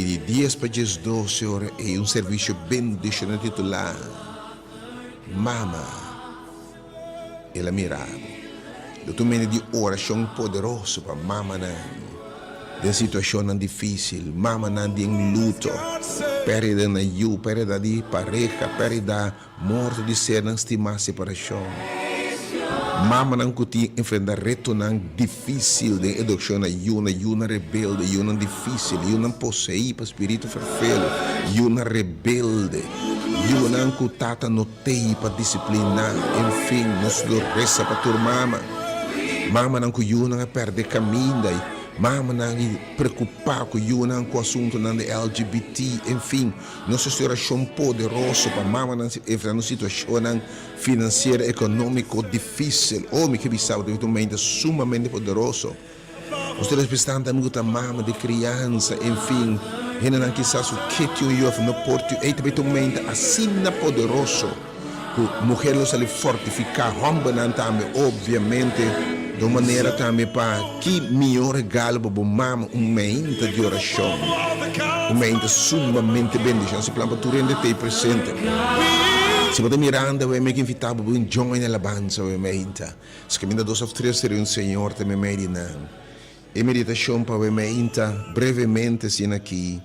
I di dies pa diesdos e ora ei un servisio bendishoná titulá Mama, El a Mira Bo. Lo ta un mende di orashon poderoso pa mamanan den situashonnan difísil, mamanan den luto, pèrdida na yu, pèrdida di pareha, pèrdida Morto di sernan stimá separashon. Mamanan ku tin enfrentá retonan difísil den edukashon na yunan, yunan rebelde, yunan difísil, yunan poseí pa spiritu ferfelu, yunan rebelde, yunan ku tata no tei pa disipliná, enfin, nos lo resa pa tur mama. Mamanan ku yunan a pèrdè kaminda i mamanan i preokupá ku yunan ku asuntunan di LGBT, enfin. Nos hasi orashon poderoso pa mamanan enfrentando situashonnan finansiero ekonómiko difísil. Oh, mi ke bisa bo, ta un mente sumamente poderoso. Nos ta respetá tambe ku ta mama di kriansa, enfin, hendenan kisas ku ke tin un yu òf no por tin. Ei ta bai ta un mente asina poderoso ku muher lo sali fortifiká, hòmbernan tambe, obviamente, di un manera tambe pa ki mihó regalo pa bo mama, un mente di orashon, un mente sumamente bendishoná. Nos ta plan pa tur hende ta ei presente. Si bo ta mirando awe, mi ke invitá bo bin join e alabansa awe meinta. Si kaminda dos òf tres ta riun Señor ta meimei di nan. E meditashon pa awe meinta, brevemente asina aki.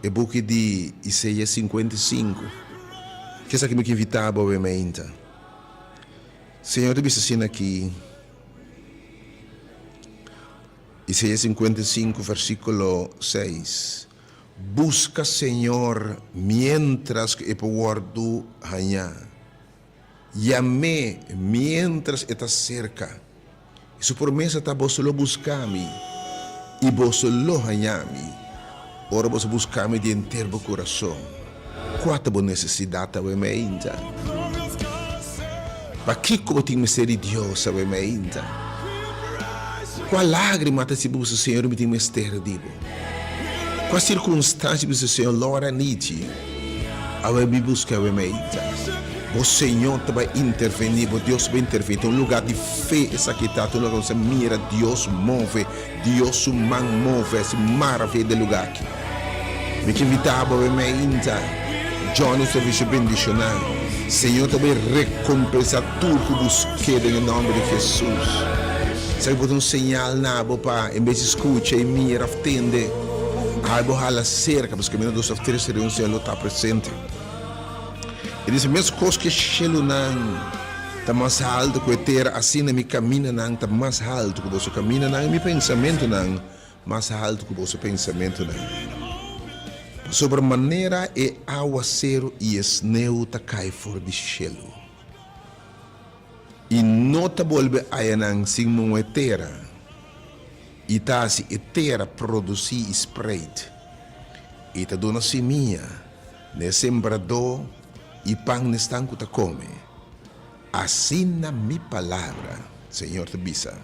E buki di Isaías 55. Kesaki mi ke invitá bo awe mainta. Señor ta bisa asina aki, Isaías 55 versíkulo 6, Buska Señor miéntras ku e por wòrdu hañá. Yam'é miéntras e ta serka. I su promesa ta, Boso lo buska mi, i boso lo haña mi, ora boso buska mi di henter bo kurason. Kua ta bo nesesidat awe meinta? Pakiko bo tin mester di Dios awe meinta? Kua lágrima ta si bo bisa, Señor, mi tin mester di bo? Kua sirkunstansia bo bisa, Señor, Lord, I need you? Awe mi buska awe meinta. Bo Señor ta bai intervení, bo Dios ta bai intervení. Ta un lugá di fe esaki ta, ta un lugá ku nos ta mira Dios move, Dios su man move, hasi maravia den e lugá aki. Mi ke invitá bo awe meinta, join nos servisio bendishoná. Señor ta bai rekompensá tur ku busk'é den e nòmber di Hesus. Esaki por ta un señal na bo pa en bes di skucha i mira òf tende, awe bo hala serka, pasobra kaminda dos òf tres reunion Señor lo ta presente. E dice, Meskos ku e shelunan ta mas haltu ku e tera, asina mi kaminanan ta mas haltu ku boso kaminanan i mi pensamentunan mas haltu ku boso pensamentunan. Pasobra manera e awaseru i e sneu ta kai for di shelu i no ta bolbe ayanan sin moe tera i ta hasi e tera produsí i spreit i ta duna simia N'e sembradó i pan n'esnan ku ta kome. Asina mi palabra, Señor ta bisa,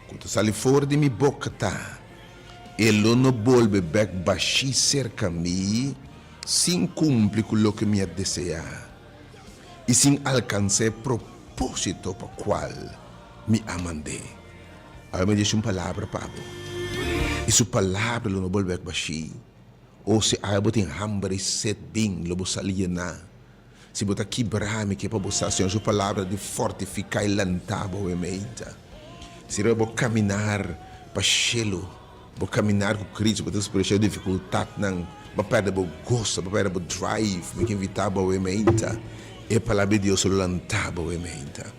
ku ta sali for di mi boka ta, e lo no bolbe bèk bashí serka mi sin kumpli ku loke mi a deseá i sin alkansá e propósito pa kual mi a mand'é. Awe mi a disi un palabra pa bo, i su palabra lo no bolbe bèk bashí. O si aya bo tin hamber i set bin, lo bo sali yená. Si bo ta kibrá, mi ke pa bo sa Señor su palabra di fortifiká i lantá bo awe meinta. Si riba bo kaminar pa shelu, bo kaminar ku Cristo, bo ta eksperenshá difikultatnan, bo a pèrdè bo goso, bo a pèrdè bo drive, mi ke invitá bo awe meinta, e palabra di Dios lo lantá bo awe meinta.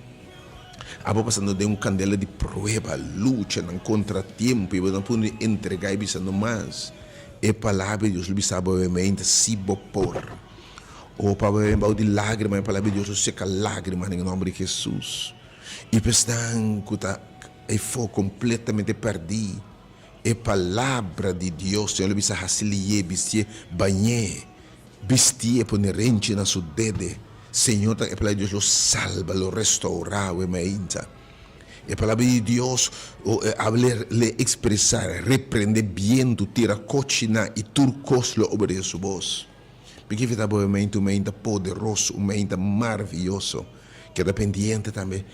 Abo pasando den un kandela di prueba, luchanan, kontratiempo, i bo ta punto di entregá i bisa no mas. E palabra di Dios lo bisa bo awe si bo por. O pa bo bou di lágrima, e palabra di Dios lo seka lágrima den e nòmber di Hesus. I pa esnan ku ta efo kompletamente pèrdí, e palabra di Dios, Señor lo bisa hasi lié, bistié, bañ'é, bistié, pone renchi na su dede. Señor ta e palabra di Dios lo salba, lo restourá awe mainta. E palabra di Dios a le expresa, reprende bientu, tira kochina i tur kos lo obedece su bos. Mi ke ta bo mente un mente poderoso, un mente maraviyoso. Keda pendiente tambe,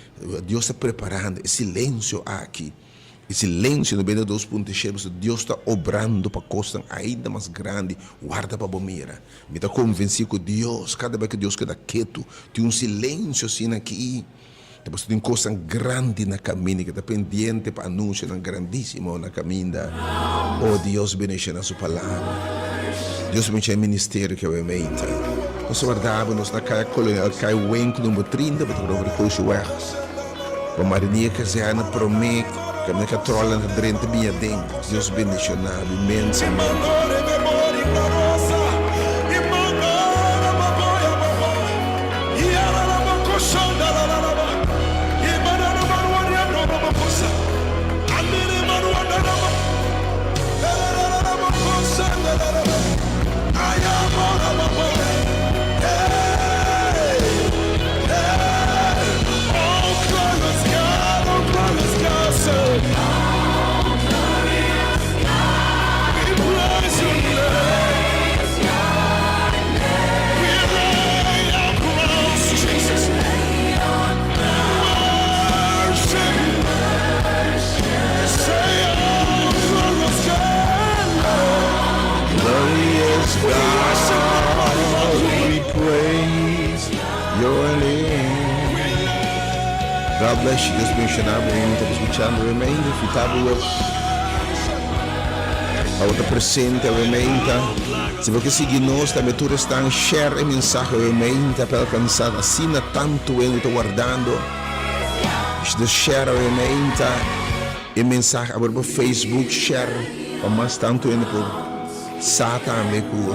Dios ta preparando e silencio aki. E silensio no bende 2.7 pasobra Dios ta obrando pa kosnan ainda mas grandi. Warda pa bo mira. Mi ta konvensí ku Dios, kada bes ku Dios keda ketu, tin un silensio asina aki, ta pasobra tin kosnan grandi na kaminda, ke ta pendiente pa anunsionan grandísimo na kaminda. O Dios bendishoná Su Palabra. Dios bendishoná e ministerio ku awe meita. Nos ta warda bo, nos na Kaya Kolonel Kai Wenk number 30, bo ta over di Koosjeweg. Bo Marinia Kazerne prome kaminda katròlnan ta drenta bin aden. Dios bendishoná bo inmensamente. Glorious God, we praise your name. God bless you. Dios bendiciona bo. Mi ta escuchando obviamente. Invita bo pa bo ta presente obviamente. Si bo ke sigui nos tambe tur esnan share e mensahe obviamente pa alcansa asina tanto hende ta wardando. Dus share obviamente e mensahe abor pa Facebook share pa mas tanto hende por sa tambe ku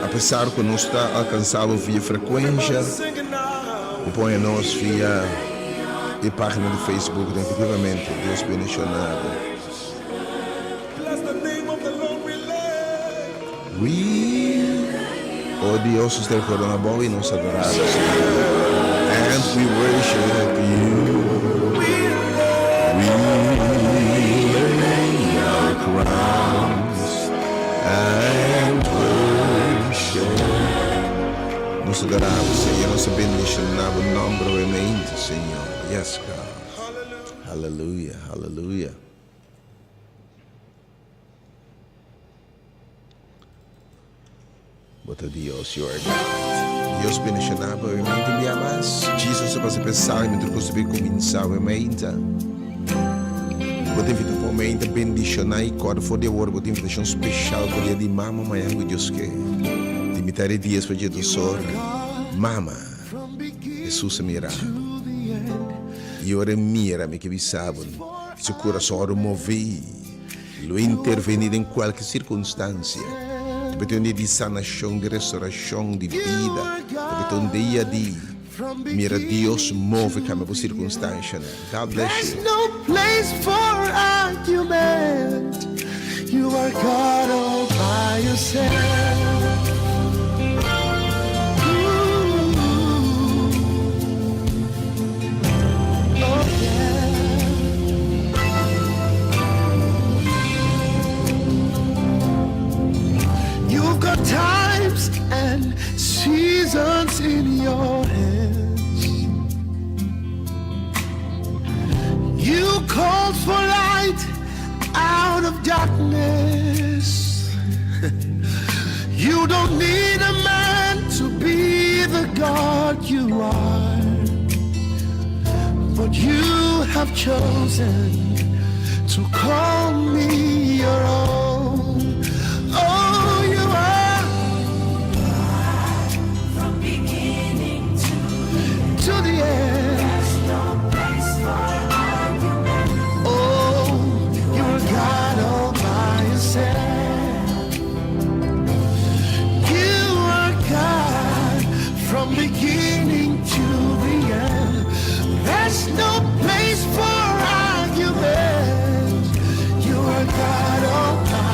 apesar ku nos ta alkansa bo via frekuensha, bo pone nos via e pagina di Facebook definitivamente Dios bendishona bo. We, oh Dios, nos ta recorda na bo y nos adora bo, Señor. And we worship you. We lay our crowns and worship. Nos adora bo, Señor. Nos ta bendiciona bo nomber obviamente, Señor. Yes, God. Hallelujah, hallelujah. Bo ta Dios, you are God. Dios bendiciona bo obviamente un bia mas. Jesus a pasa pensa y mientras cos ta bin cuminsa obviamente. Bo ta invita pa obviamente bendiciona y corda for di awor bo tin invitacion special pa dia di mama mañana cu Dios ke. Di mitad di dies pa dje or. Mama, Jesus a mira bo. Y ora e mira mi ke bisa bo, su curason a remove. Lo intervení den kualke sirkunstansia. Ta bete un dia di sanashon, di restorashon, di bida. Ta bete un dia di mira Dios move kambia bo sirkunstanshanan. God bless you. You've got times and seasons in your hands. You called for light out of darkness. You don't need a man to be the God you are. But you have chosen to call me your own. Oh, you are From beginning to to the end. there's no place for argument. Oh, you are God all by yourself. You are God from beginning to the end. There's no place for argument. You are God all by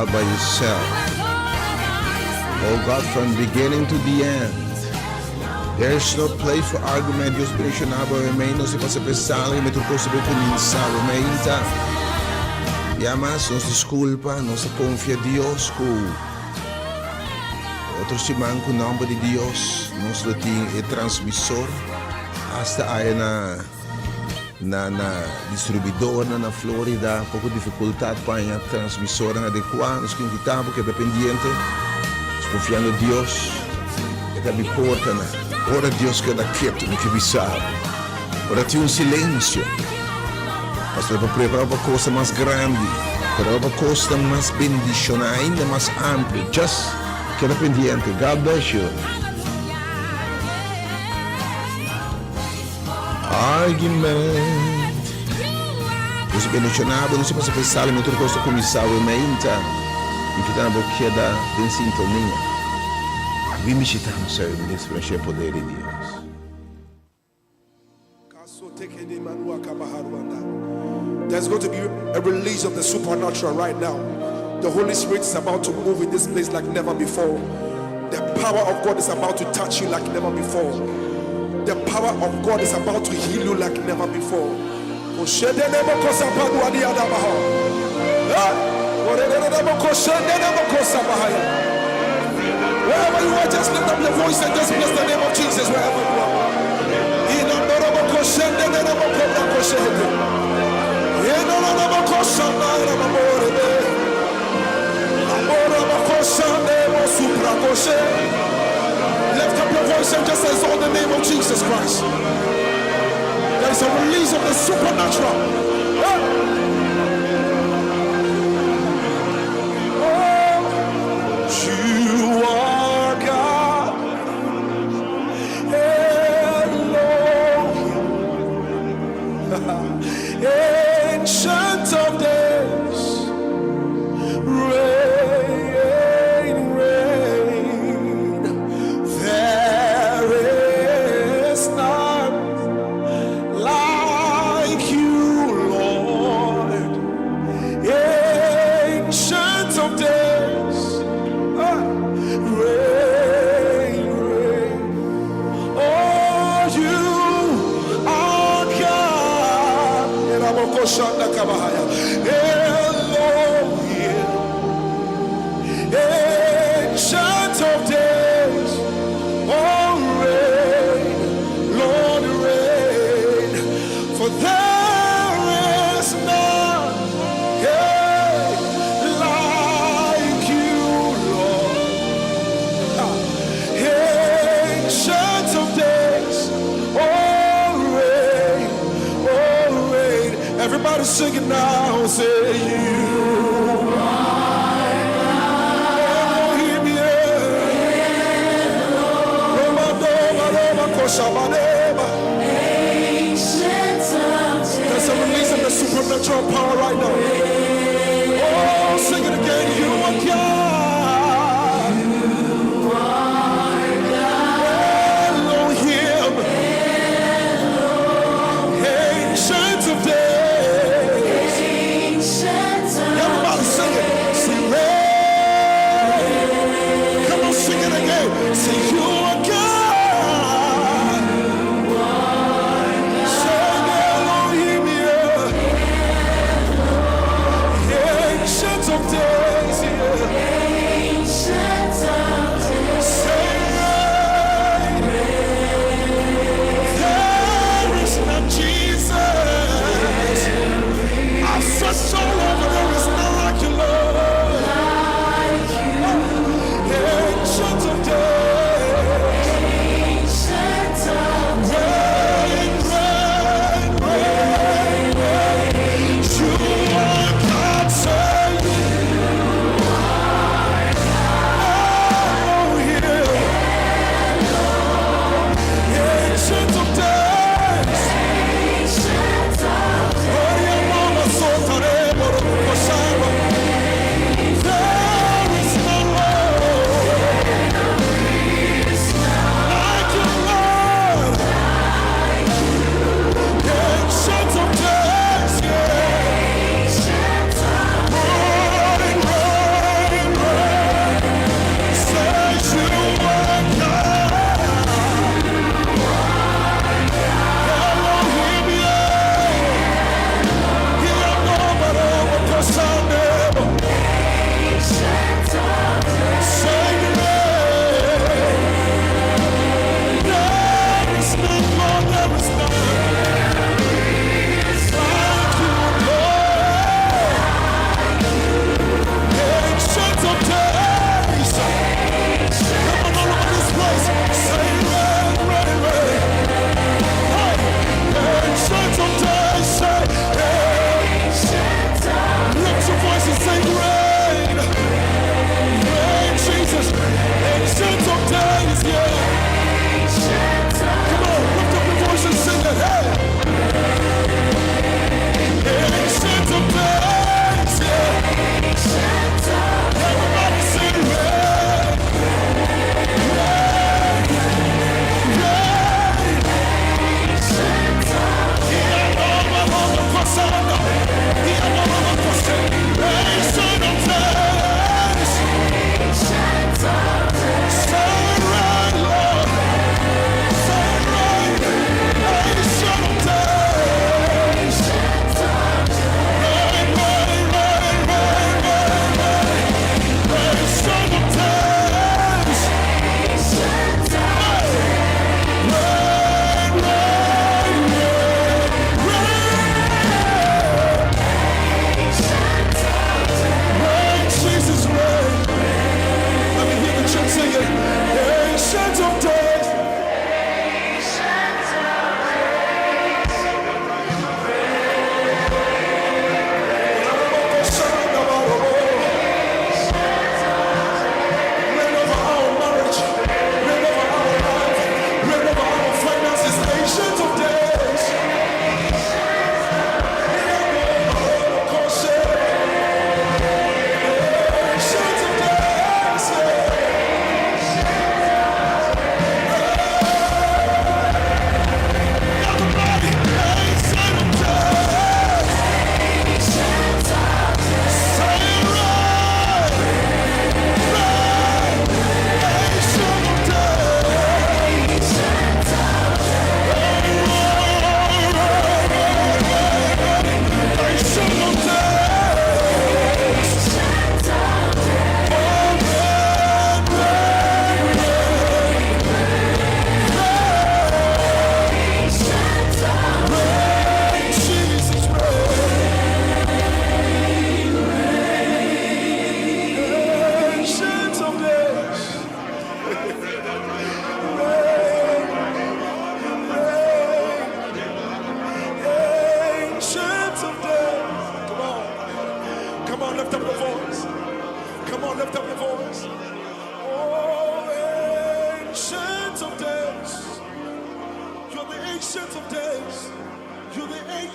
all by yourself. Oh God, from beginning to the end. There is no place for argument. Dios bendishoná bo mei nos pasa pensando i tur kos por kuminsá mei ta. Ya mas nos diskulpa, nos konfia Dios ku otro siman ku nòmber di Dios nos lo tin e transmisor hasta aya na na na distribuidornan na Florida poko difikultat pa haña transmisornan adekuá. Nos ke invitá bo keda pendiente. Nos konfiando Dios e ta abri portanan. Ora Dios keda ketu mi ke bisa bo. Ora tin un silensio pasobra pa prepará pa kosnan mas grandi, prepará pa kosnan mas bendishoná, ainda mas amplio. Just keda pendiente. God bless you. Argument. Dios bendiciona bo, no se pasa pensalo mi tur cos ta cuminsa awe mainta. Invita bo keda den sintonia. Bin bishita nos awe mi ta experiencia e poder di Dios. There's going to be a release of the supernatural right now. The Holy Spirit is about to move in this place like never before. The power of God is about to touch you like never before. The power of God is about to heal you like never before. Wherever you are, just lift up your voice and just bless the name of Jesus wherever you are. Lift up your voice and just exalt the name of Jesus Christ. There is a release of the supernatural. Oh, you are God. Elohim. Ancient of days. Reign, reign. There is none like you, Lord. Ancient of days. Reign, reign. Oh, you are God. Elohim. Ancient of days. Oh, reign, Lord, reign. For there is none, hey, like you, Lord. Ancient of days, oh, reign, oh, reign. Everybody sing it now, say you are Elohim, yeah. Romadoma, Roma, Koshabaneba. Ancient of There's a release of the supernatural power right now. Oh, sing it again. You are God. Elohim. Ancient of days. Ancient of Everybody sing it. Sing reign. Come on, sing it again. Say you are God. Say Elohim, yeah.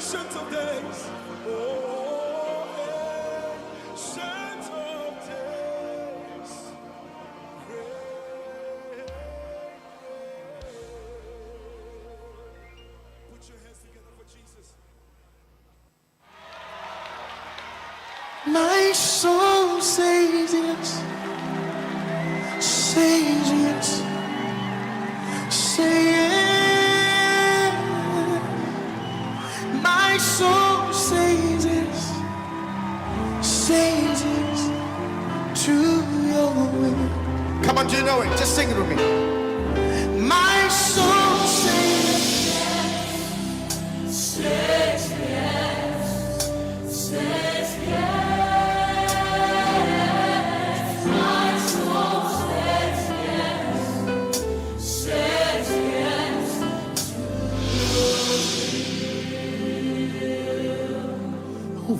Ancient of Days. Oh, Ancient of Days. Great. Put your hands together for Jesus. My soul says yes, says yes, say yes. My soul says yes, says yes to your will. Come on, do you know it? Just sing it with me. My soul says Says yes, says yes. My soul says yes, says yes.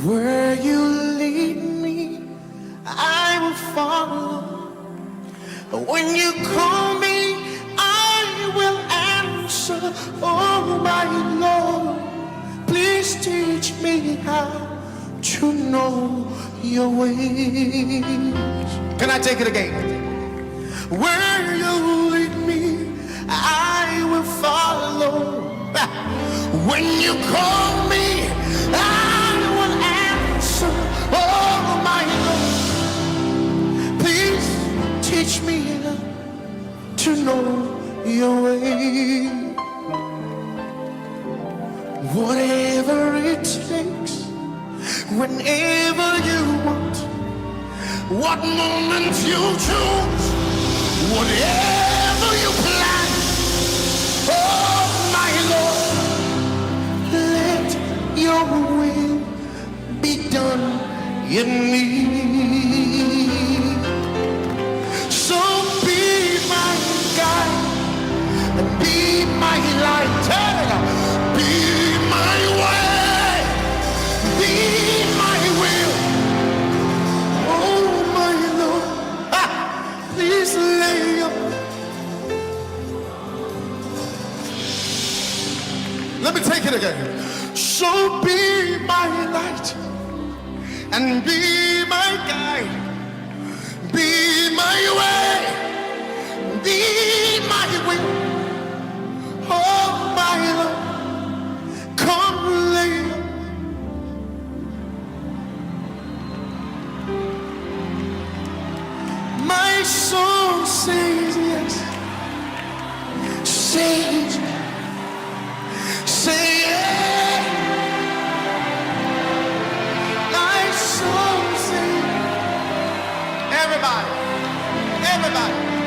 Where you lead me, I will follow. When you call me, I will answer. Oh, my Lord, please teach me how to know your ways. Can I take it again? Where you lead me, I will follow. When you call me, I will answer. Oh, my Lord, please teach me to know your way. Whatever it takes, whenever you want, what moment you choose, whatever you plan, oh my Lord, let your will be done in me. So be my guide and be my light, be my way, be my will. Oh my Lord, ah, please lay your. Let me take it again. So be my light and be my guide, be my way, be my will. Oh my Lord, come lay. My soul says yes, says, say yes. My soul says, Everybody, everybody.